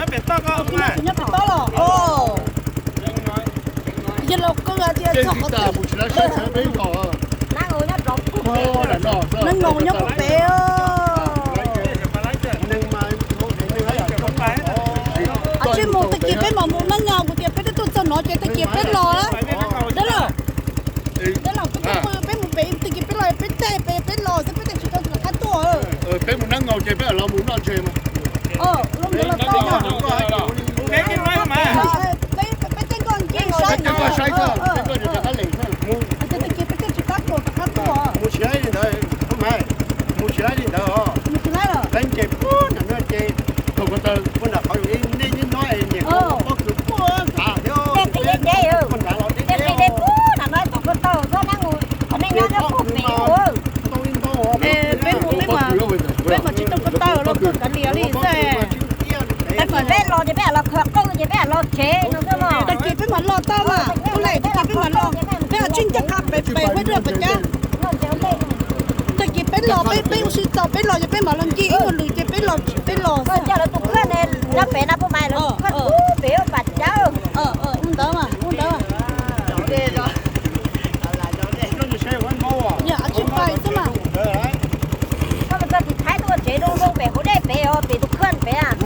Nyob pem toj los. Yog laus qw tias txog qhov twg. Neeg nkaus nyob puag pem. Tsij mus tag kis peb mam mus, neeg nkaus kuv tias peb twb tuaj txog no ces tag kis peb los. Dab laug, dab laug, peb tuaj pw, peb mus pem tag kis peb los, peb tej pem peb los xwb, peb tej tsis tau rov qab tuaj. Peb mus neeb nkaus ces peb los mus noj tsev mas. Los ntawd los tau. Peb, peb tej nkoj nce saib, peb tej nkoj rov qab tuaj. Mus siab li ntawd, mus siab li ntawd os. Leej ces puag nram no ces thaum ko taw puag nram qhov nej nyob es niam pob kws puag nrad thiab, puag nrad los deb deb. Peb mus, peb mas tsis tau ko taw los tuaj kav liam li xwb. Peb los ces peb los khaws qwj ces peb los tsev no xwb. Tag kis peb mam los tau mas, ub, tag kis peb mam los, peb los tsis ncaj qha pem pem ua dua pas cab. Tag kis peb los, peb, peb ua si txaus, peb los ces peb mam los ncig ib nyuag lwm ces peb los, peb los xwb. Coj lawv tus kheej nyob pem no puas mas, lawv tus kheej pem pas cab. Ua ntawd mas, ua ntawd. Yog tsis pais xwb mas. Koj mus txog tus Thaib tuaj tsev zoo zoo pem hauv dej pem os, pem tus kheej pem.